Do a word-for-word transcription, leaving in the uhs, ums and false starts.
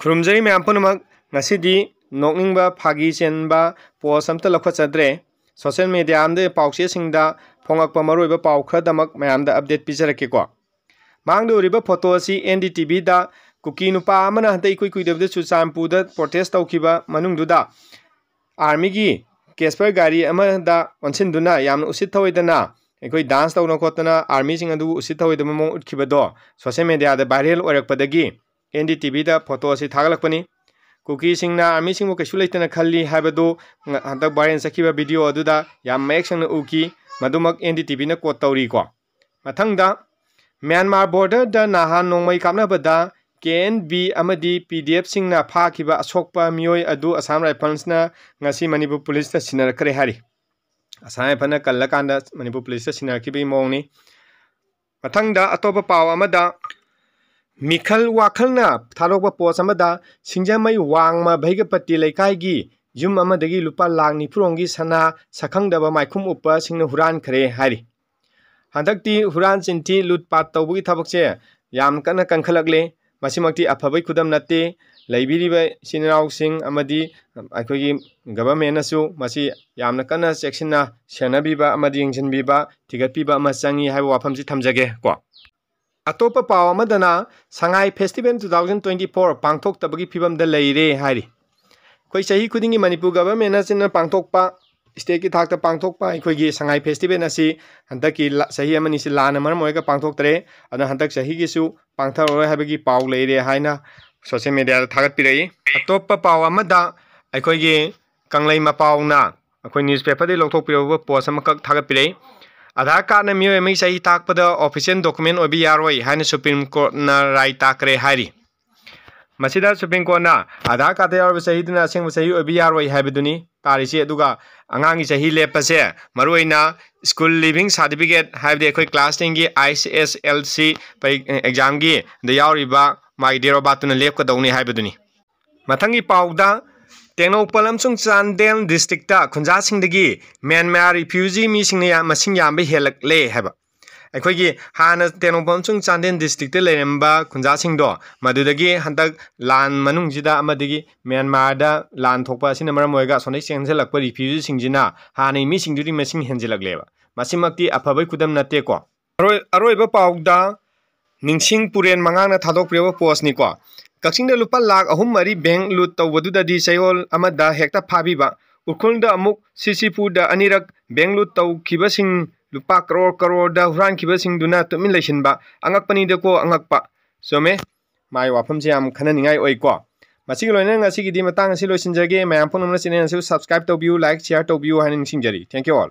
ꯈꯨꯔꯨꯝꯖꯔꯤ ꯃꯌꯥꯝ ꯄꯨꯝꯅꯃꯛ꯫ ꯉꯁꯤꯗꯤ ꯅꯣꯛꯅꯤꯡꯕ ꯐꯥꯒꯤ ꯆꯦꯟꯕ ꯄꯣꯁ ꯑꯝꯇ ꯂꯧꯈꯠꯆꯗ꯭ꯔꯦ꯫ ꯁꯣꯁꯦꯜ ꯃꯦꯗꯤꯌꯥ ꯑꯃꯗ ꯄꯥꯎꯆꯦꯁꯤꯡꯗ ꯐꯣꯡꯂꯛꯄ ꯃꯔꯨꯑꯣꯏꯕ ꯄꯥꯎ ꯈꯔꯗꯃꯛ ꯃꯌꯥꯝꯗ ꯑꯞꯗꯦꯠ ꯄꯤꯖꯔꯛꯀꯦꯀꯣ꯫ ꯃꯥꯡꯗ ꯎꯔꯤꯕ ꯐꯣꯇꯣ ꯑꯁꯤ ꯑꯦꯟ ꯗꯤ ꯇꯤ ꯚꯤꯗ ꯀꯨꯀꯤ ꯅꯨꯄꯥ ꯑꯃꯅ ꯍꯟꯗꯛ ꯏꯀꯨꯏ ꯀꯨꯏꯗꯕꯗ ꯆꯨꯔꯆꯥꯟꯄꯨꯔꯗ ꯄ꯭ꯔꯣꯇꯦꯁ ꯇꯧꯈꯤꯕ ꯃꯅꯨꯡꯗꯨꯗ ꯑꯥꯔꯃꯤꯒꯤ ꯀꯦꯁꯄꯔ ꯒꯥꯔꯤ ꯑꯃꯗ ꯑꯣꯟꯁꯤꯟꯗꯨꯅ ꯌꯥꯝꯅ ꯎꯁꯤꯠ ꯊꯑꯣꯏꯗꯅ ꯑꯩꯈꯣꯏ ꯗꯥꯟꯁ ꯇꯧꯗꯅ ꯈꯣꯠꯇꯅ ꯑꯥꯔꯃꯤꯁꯤꯡ ꯑꯗꯨꯕꯨ ꯎꯁꯤꯠ ꯊꯑꯣꯏꯗꯕ ꯃꯑꯣꯡ ꯎꯠꯈꯤꯕꯗꯣ ꯁꯣꯁꯦꯜ ꯃꯦꯗꯤꯌꯥꯗ ꯚꯥꯏꯔꯦꯜ ꯑꯣꯏꯔꯛꯄꯗꯒꯤ ꯑꯦꯟ ꯗꯤ ꯇꯤ ꯚꯤꯗ ꯐꯣꯇꯣ ꯑꯁꯤ ꯊꯥꯒꯠꯂꯛꯄꯅꯤ꯫ ꯀꯨꯀꯤꯁꯤꯡꯅ ꯑꯥꯔꯃꯤꯁꯤꯡꯕꯨ ꯀꯩꯁꯨ ꯂꯩꯇꯅ ꯈꯜꯂꯤ ꯍꯥꯏꯕꯗꯨ ꯉ-, ꯍꯟꯗꯛ ꯚꯥꯏꯔꯦꯜ ꯆꯠꯈꯤꯕ ꯚꯤꯗꯤꯑꯣ ꯑꯗꯨꯗ ꯌꯥꯝ ꯃꯌꯦꯛ ꯁꯦꯡꯅ ꯎꯈꯤ꯫ ꯃꯗꯨꯃꯛ ꯑꯦꯟ ꯗꯤ ꯇꯤ ꯚꯤꯅ ꯀꯣꯠ ꯇꯧꯔꯤꯀꯣ꯫ ꯃꯊꯪꯗ, ꯃ꯭ꯌꯥꯟꯃꯥꯔ ꯕꯣꯔꯗꯔꯗ ꯅꯍꯥꯟ ꯅꯣꯡꯃꯩ ꯀꯥꯞꯅꯕꯗ ꯀꯦ ꯑꯦꯟ ꯕꯤ ꯑꯃꯗꯤ ꯄꯤ ꯗꯤ ꯑꯦꯐꯁꯤꯡꯅ ꯐꯥꯈꯤꯕ ꯑꯁꯣꯛꯄ ꯃꯤꯑꯣꯏ ꯑꯗꯨ ꯑꯁꯥꯝ ꯔꯥꯏꯐꯜꯁꯅ ꯉꯁꯤ ꯃꯅꯤꯄꯨꯔ ꯄꯨꯂꯤꯁꯇ ꯁꯤꯟꯅꯔꯛꯈ꯭ꯔꯦ ꯍꯥꯏꯔꯤ꯫ ꯑꯁꯥꯝ ꯔꯥꯏꯐꯜꯅ ꯀꯜꯂꯀꯥꯟꯗ ꯃꯅꯤꯄꯨꯔ ꯄꯨꯂꯤꯁꯇ ꯁꯤꯟꯅꯔꯛꯈꯤꯕꯒꯤ ꯃꯑꯣꯡꯅꯤ꯫ ꯃꯊꯪꯗ ꯑꯇꯣꯞꯄ ꯄꯥꯎ ꯑꯃꯗ, ꯃꯤꯈꯜ ꯋꯥꯈꯜꯅ ꯊꯥꯗꯣꯛꯄ ꯄꯣꯁ ꯑꯃꯗ, ꯁꯤꯡꯖꯃꯩ ꯋꯥꯡꯃ ꯚꯩꯒꯄꯇꯤ ꯂꯩꯀꯥꯏꯒꯤ ꯌꯨꯝ ꯑꯃꯗꯒꯤ ꯂꯨꯄꯥ ꯂꯥꯈ ꯅꯤꯐꯨ ꯔꯣꯝꯒꯤ ꯁꯅꯥ ꯁꯛꯈꯪꯗꯕ ꯃꯥꯏꯈꯨꯝ ꯎꯞꯄꯁꯤꯡꯅ ꯍꯨꯔꯥꯟꯈ꯭ꯔꯦ ꯍꯥꯏꯔꯤ꯫ ꯍꯟꯗꯛꯇꯤ ꯍꯨꯔꯥꯟ ꯆꯤꯟꯊꯤ ꯂꯨꯠ ꯄꯥꯠ ꯇꯧꯕꯒꯤ ꯊꯕꯛꯁꯦ ꯌꯥꯝ ꯀꯟꯅ ꯀꯟꯈꯠꯂꯛꯂꯦ꯫ ꯃꯁꯤꯃꯛꯇꯤ ꯑꯐꯕꯒꯤ ꯈꯨꯗꯝ ꯅꯠꯇꯦ꯫ ꯂꯩꯕꯤꯔꯤꯕ ꯏꯆꯤꯟ ꯏꯅꯥꯎꯁꯤꯡ ꯑꯃꯗꯤ ꯑꯩꯈꯣꯏꯒꯤ ꯒꯚꯔꯟꯃꯦꯟꯅꯁꯨ ꯃꯁꯤ ꯌꯥꯝꯅ ꯀꯟꯅ ꯆꯦꯛꯁꯤꯟꯅ ꯁꯦꯟꯅꯕꯤꯕ ꯑꯃꯗꯤ ꯌꯦꯡꯁꯤꯟꯕꯤꯕ, ꯊꯤꯒꯠꯄꯤꯕ ꯑꯃ ꯆꯪꯉꯤ ꯍꯥꯏꯕ ꯋꯥꯐꯝꯁꯤ ꯊꯝꯖꯒꯦ ꯀꯣ꯫ ꯑꯇꯣꯞꯄ ꯄꯥꯎ ꯑꯃꯗꯅ, Sangai festival two thousand twenty four ꯄꯥꯡꯊꯣꯛꯇꯕꯒꯤ ꯐꯤꯕꯝꯗ ꯂꯩꯔꯦ ꯍꯥꯏꯔꯤ꯫ ꯑꯩꯈꯣꯏ ꯆꯍꯤ ꯈꯨꯗꯤꯡꯒꯤ ꯃꯅꯤꯄꯨꯔ ꯒꯚꯔꯟꯃꯦꯟꯅ ꯁꯤꯟꯅ ꯄꯥꯡꯊꯣꯛꯄ, ꯁ꯭ꯇꯦꯠꯀꯤ ꯊꯥꯛꯇ ꯄꯥꯡꯊꯣꯛꯄ ꯑꯩꯈꯣꯏꯒꯤ ꯁꯉꯥꯏ ꯐꯦꯁꯇꯤꯚꯦꯜ ꯑꯁꯤ ꯍꯟꯗꯛꯀꯤ ꯂ-, ꯆꯍꯤ ꯑꯃꯅꯤꯁꯤ ꯂꯥꯟꯅ ꯃꯔꯝ ꯑꯣꯏꯔꯒ ꯄꯥꯡꯊꯣꯛꯇꯔꯦ꯫ ꯑꯗꯨꯅ ꯍꯟꯗꯛ ꯆꯍꯤꯒꯤꯁꯨ ꯄꯥꯡꯊꯔꯔꯣꯏ ꯍꯥꯏꯕꯒꯤ ꯄꯥꯎ ꯂꯩꯔꯦ ꯍꯥꯏꯅ ꯁꯣꯁꯦꯜ ꯃꯦꯗꯤꯌꯥꯗ ꯊꯥꯒꯠꯄꯤꯔꯛꯏ꯫ ꯑꯇꯣꯞꯄ ꯄꯥꯎ ꯑꯃꯗ, ꯑꯩꯈꯣꯏꯒꯤ ꯀꯪꯂꯩ ꯃꯄꯥꯎꯅ ꯑꯩꯈꯣꯏ ꯅ꯭ꯌꯨꯁꯄꯦꯄꯔꯗꯒꯤ ꯂꯧꯊꯣꯛꯄꯤꯔꯛꯄ ꯄꯣꯁ ꯑꯃꯈꯛ ꯊꯥꯒꯠꯄꯤꯔꯛꯏ꯫ ꯑꯙꯥꯔ ꯀꯥꯔꯗꯅ ꯃꯤꯑꯣꯏ ꯑꯃꯒꯤ ꯆꯍꯤ ꯇꯥꯛꯄꯗ ꯑꯣꯐꯤꯁꯤꯌꯦꯜ ꯗꯣꯀꯨꯃꯦꯟ ꯑꯣꯏꯕ ꯌꯥꯔꯣꯏ ꯍꯥꯏꯅ ꯁꯨꯄ꯭ꯔꯤꯝ ꯀꯣꯔꯠꯅ ꯔꯥꯏ ꯇꯥꯛꯈ꯭ꯔꯦ ꯍꯥꯏꯔꯤ꯫ ꯃꯁꯤꯗ ꯁꯨꯄ꯭ꯔꯤꯝ ꯀꯣꯔꯠꯅ ꯑꯙꯥꯔ ꯀꯥꯔꯗꯇ ꯌꯥꯎꯔꯤꯕ ꯆꯍꯤꯗꯨꯅ ꯑꯁꯦꯡꯕ ꯆꯍꯤ ꯑꯣꯏꯕ ꯌꯥꯔꯣꯏ ꯍꯥꯏꯕꯗꯨꯅꯤ ꯇꯥꯔꯤꯁꯤ꯫ ꯑꯗꯨꯒ ꯑꯉꯥꯡꯒꯤ ꯆꯍꯤ ꯂꯦꯞꯄꯁꯦ ꯃꯔꯨꯑꯣꯏꯅ ꯁ꯭ꯀꯨꯜ ꯂꯤꯚꯤꯡ ꯁꯥꯔꯇꯤꯐꯤꯀꯦꯠ, ꯍꯥꯏꯕꯗꯤ ꯑꯩꯈꯣꯏ ꯀ꯭ꯂꯥꯁ ꯇꯦꯟꯒꯤ I C S L C ꯄꯔꯤ-, ꯑꯦꯛꯖꯥꯝꯒꯤ ꯗ ꯌꯥꯎꯔꯤꯕ ꯃꯥꯒꯤ date of birth ꯇꯨꯅ ꯂꯦꯞꯀꯗꯧꯅꯤ ꯍꯥꯏꯕꯗꯨꯅꯤ꯫ ꯃꯊꯪꯒꯤ ꯄꯥꯎꯗ, ꯇꯦꯡꯅꯧꯄꯜ ꯑꯃꯁꯨꯡ ꯆꯥꯟꯗꯦꯜ ꯗꯤꯁꯇ꯭ꯔꯤꯛꯇ ꯈꯨꯟꯖꯥꯁꯤꯡꯗꯒꯤ ꯃ꯭ꯌꯥꯟꯃꯥꯔ ꯔꯤꯐ꯭ꯌꯨꯖꯤ ꯃꯤꯁꯤꯡꯅ ꯌꯥꯝ, ꯃꯁꯤꯡ ꯌꯥꯝꯕ ꯍꯦꯜꯂꯛꯂꯦ ꯍꯥꯏꯕ꯫ ꯑꯩꯈꯣꯏꯒꯤ ꯍꯥꯟꯅ ꯇꯦꯡꯅꯧꯄꯜ ꯑꯃꯁꯨꯡ ꯆꯥꯟꯗꯦꯜ ꯗꯤꯁꯇ꯭ꯔꯤꯛꯇ ꯂꯩꯔꯝꯕ ꯈꯨꯟꯖꯥꯁꯤꯡꯗꯣ ꯃꯗꯨꯗꯒꯤ ꯍꯟꯗꯛ ꯂꯥꯟ ꯃꯅꯨꯡꯁꯤꯗ ꯑꯃꯗꯒꯤ ꯃ꯭ꯌꯥꯟꯃꯥꯔꯗ ꯂꯥꯟ ꯊꯣꯛꯄ ꯑꯁꯤꯅ ꯃꯔꯝ ꯑꯣꯏꯔꯒ ꯑꯁꯣꯝꯗꯒꯤ ꯆꯦꯟꯁꯤꯜꯂꯛꯄ ꯔꯤꯐ꯭ꯌꯨꯖꯤꯁꯤꯡꯁꯤꯅ ꯍꯥꯟꯅꯒꯤ ꯃꯤꯁꯤꯡꯗꯨꯗꯤ ꯃꯁꯤꯡ ꯍꯦꯟꯖꯤꯜꯂꯛꯂꯦꯕ꯫ ꯃꯁꯤꯃꯛꯇꯤ ꯑꯐꯕꯒꯤ ꯈꯨꯗꯝ ꯅꯠꯇꯦꯀꯣ꯫ ꯑꯔꯣꯏ-, ꯑꯔꯣꯏꯕ ꯄꯥꯎꯗ ꯅꯤꯡꯁꯤꯡ ꯄꯨꯔꯦꯟ ꯃꯉꯥꯡꯅ ꯊꯥꯗꯣꯛꯄꯤꯔꯕ ꯄꯣꯁꯅꯤꯀꯣ꯫ ꯀꯛꯆꯤꯡꯗ ꯂꯨꯄꯥ ꯂꯥꯈ ꯑꯍꯨꯝ ꯃꯔꯤ ꯕꯦꯡ ꯂꯨꯠ ꯇꯧꯕꯗꯨꯗꯗꯤ ꯆꯌꯣꯜ ꯑꯃꯗ ꯍꯦꯛꯇ ꯐꯥꯕꯤꯕ꯫ ꯎꯈ꯭ꯔꯨꯜꯗ ꯑꯃꯨꯛ ꯁꯤ ꯁꯤ ꯄꯨꯔꯗ ꯑꯅꯤꯔꯛ ꯕꯦꯡ ꯂꯨꯠ ꯇꯧꯈꯤꯕꯁꯤꯡ ꯂꯨꯄꯥ ꯀꯔꯣꯔ ꯀꯔꯣꯔꯗ ꯍꯨꯔꯥꯟꯈꯤꯕꯁꯤꯡꯗꯨꯅ ꯇꯨꯃꯤꯟ ꯂꯩꯁꯤꯟꯕ꯫ ꯑꯉꯛꯄꯅꯤꯗꯀꯣ, ꯑꯉꯛꯄ꯫ ꯆꯨꯝꯃꯦ, ꯃꯥꯏ ꯋꯥꯐꯝꯁꯦ ꯌꯥꯝ ꯈꯟꯅꯅꯤꯡꯉꯥꯏ ꯑꯣꯏꯀꯣ꯫ ꯃꯁꯤꯒꯤ ꯂꯣꯏꯅꯅ ꯉꯁꯤꯒꯤꯗꯤ ꯃꯇꯥꯡ ꯑꯁꯤ ꯂꯣꯏꯁꯤꯟꯖꯔꯒꯦ꯫ ꯃꯌꯥꯝ ꯄꯨꯝꯅꯃꯛꯅ ꯆꯦꯅꯦꯜ ꯑꯁꯤꯕꯨ ꯁꯕꯁꯀ꯭ꯔꯥꯏꯕ ꯇꯧꯕꯤꯌꯨ, ꯂꯥꯏꯛ, ꯁꯤꯌꯥꯔ ꯇꯧꯕꯤꯌꯨ ꯍꯥꯏꯅ ꯅꯤꯡꯁꯤꯡꯖꯔꯤ꯫ Thank you all꯫